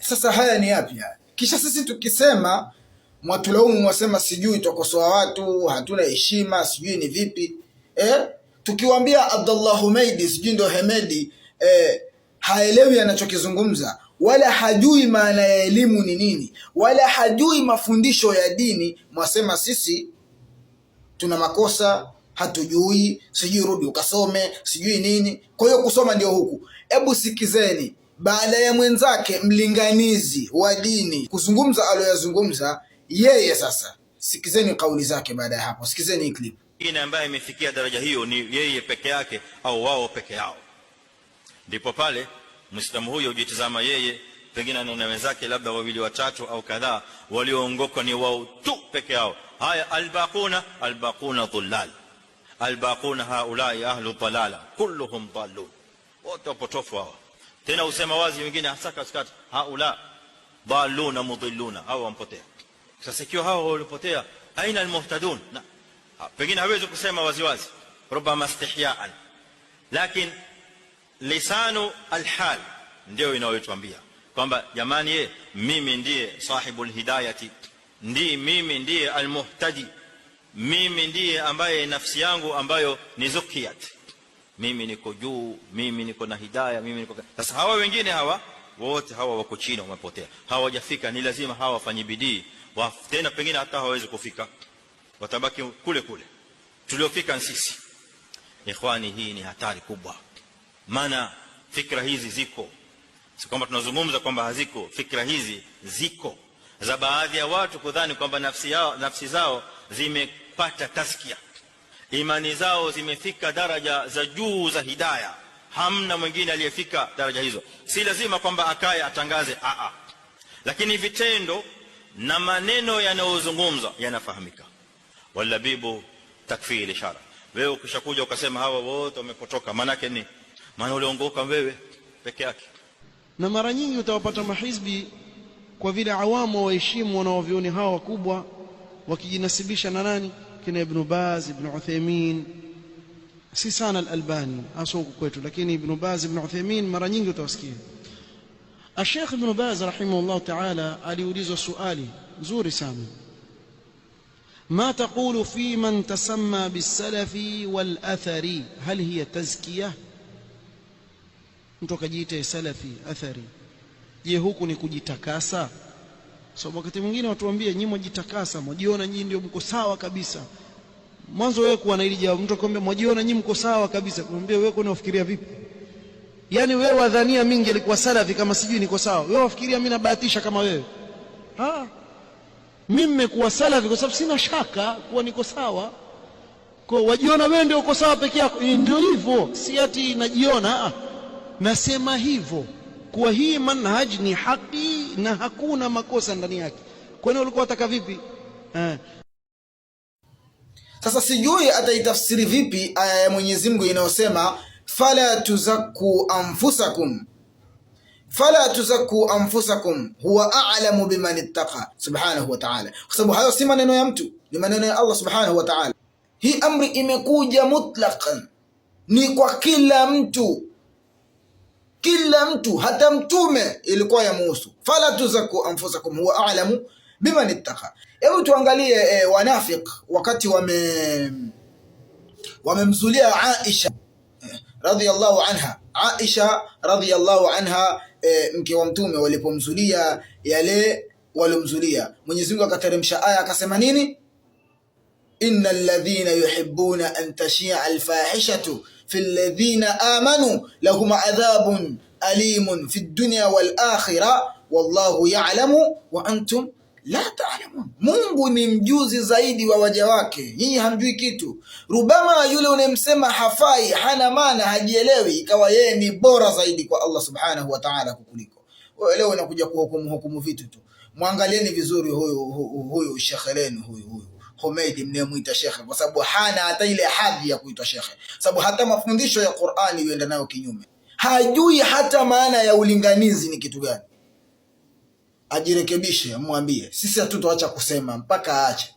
Sasa haya ni yapi haya? Kisha sisi tukisema mwatulaumu, mwasema sijui twakosoa watu, hatuna heshima, sijui ni vipi eh? Tukiwaambia Abdullah Humeidi sijui ndo Hemedi haelewi anachokizungumza wala hajui maana ya elimu ni nini, wala hajui mafundisho ya dini, mwasema sisi tuna makosa, hatujui, sijui rudi ukasome, sijui nini. Kwa hiyo kusoma ndio huku. Hebu sikizeni, baada ya mwenzake mlinganizi wa dini kuzungumza aliyoyazungumza yeye, sasa sikizeni kauli zake baada ya hapo. Sikizeni hii clip. Mwingine ambaye imefikia daraja hiyo ni yeye peke yake au wao peke yao. Ndipo pale Muislamu huyo hujitazama yeye, pengine anaona wenzake labda wawili watatu au kadhaa, walioongoka ni wao tu peke yao. Haya, albaquna albaquna dhullal, albaquna haulai ahlu dhalala, kulluhum dallun, wote wapotofu hawa. Tena usema wazi wengine hasa katikati, haula dalluna mudilluna, hawa wampotea. Sasa ikiwa hawa walipotea, aina almuhtadun? Na pengine hawezi kusema wazi wazi, rubama istihyaan, lakini lisanu alhal ndio inayotuambia kwamba jamani, ye mimi ndiye sahibul hidayati, ndiye mimi ndiye almuhtadi, mimi ndiye ambaye nafsi yangu ambayo ni zukiyat, mimi niko juu, mimi niko na hidayah, mimi niko. Sasa hawa wengine hawa wote hawa wako chini, wamepotea, hawajafika. Ni lazima hawa wafanye bidii tena, pengine hata hawawezi kufika, watabaki kule kule tuliofika sisi. Ikhwani, hii ni hatari kubwa, maana fikra hizi ziko, si kwamba tunazungumza kwamba haziko. Fikra hizi ziko za baadhi ya watu kudhani kwamba nafsi zao zimepata taskia, imani zao zimefika daraja za juu za hidayah. Hamna mwingine aliyefika daraja hizo. Si lazima kwamba akae atangaze a a, lakini vitendo na maneno yanayozungumzwa yanafahamika. Walabibu takfiri ishara. Wewe ukishakuja ukasema hawa wote wamepotoka, maana yake ni maana uliongoka wewe peke yake. Na mara nyingi utawapata mahizbi kwa vile awamu waheshimu wanaovioni hawa wakubwa, wakijinasibisha na nani, kina Ibn Baz, Ibn Uthaymeen, si sana Al-Albani hasa huku kwetu, lakini Ibn Baz, Ibn Uthaymeen mara nyingi utawasikia. Sheikh Ibn Baz rahimahullah ta'ala aliulizwa suali nzuri sana, ma taqulu fi man tasamma bisalafi wal athari hal hiya tazkiyah? Mtu akajiita salafi athari, je, huku ni kujitakasa? So wakati mwingine watu waambie nyinyi mwajitakasa, mwajiona nyinyi ndio mko sawa kabisa. Mwanzo wewe kuwa na hili jawabu, mtu akwambia mwajiona nyinyi mko sawa kabisa, kumwambia wewe kwani unafikiria vipi? Yaani wewe wadhania mimi ningelikuwa salafi kama sijui niko sawa, wewe wafikiria mimi nabahatisha kama wewe? Ah, mimi nimekuwa salafi kwa sababu sina shaka kuwa niko sawa. Kwa wajiona wewe ndio uko sawa peke yako, ndio hivyo, si ati najiona, nasema hivyo kuwa hii manhaj ni haki na hakuna makosa ndani yake. Kwani ulikuwa unataka vipi? Sasa sijui ataitafsiri vipi aya ya Mwenyezi Mungu inayosema fala tuzakku anfusakum, fala tuzakku anfusakum huwa a'lamu biman ittaqa subhanahu wa ta'ala, kwa sababu hayo si maneno ya mtu, ni maneno ya Allah subhanahu wa ta'ala. Hii amri imekuja mutlaqan, ni kwa kila mtu, kila mtu, hata mtume ilikuwa yamuhusu. Fala tuzaku anfusakum huwa a'lamu biman ittaqa. Hebu tuangalie wanafiq wakati wamemzulia Aisha radhiyallahu anha, Aisha radhiyallahu anha mke wa mtume, walipomzulia yale walomzulia, Mwenyezi Mungu akateremsha aya akasema nini? Innal ladhina yuhibbuna an tashia alfahishatu fi alladhina amanu lahum adhabun alimun fi dunya wal akhirah wallahu ya'lamu wa antum la ta'lamun. Mungu ni mjuzi zaidi wa waja wake, nyinyi hamjui kitu. Rubama yule unayemsema hafai, hana maana, hajielewi, ikawa yeye ni bora zaidi kwa Allah subhanahu wa ta'ala kukuliko wewe. Leo unakuja kuhukumu hukumu vitu tu. Mwangalieni vizuri huyu huyu shekhe lenu huyu huyu Humeidi mnayemwita shekhe, kwa sababu hana hata ile hadhi ya kuitwa shekhe, sababu hata mafundisho ya Qur'ani yuenda nayo kinyume, hajui hata maana ya ulinganizi ni kitu gani. Ajirekebishe, mwambie sisi hatutoacha kusema mpaka aache.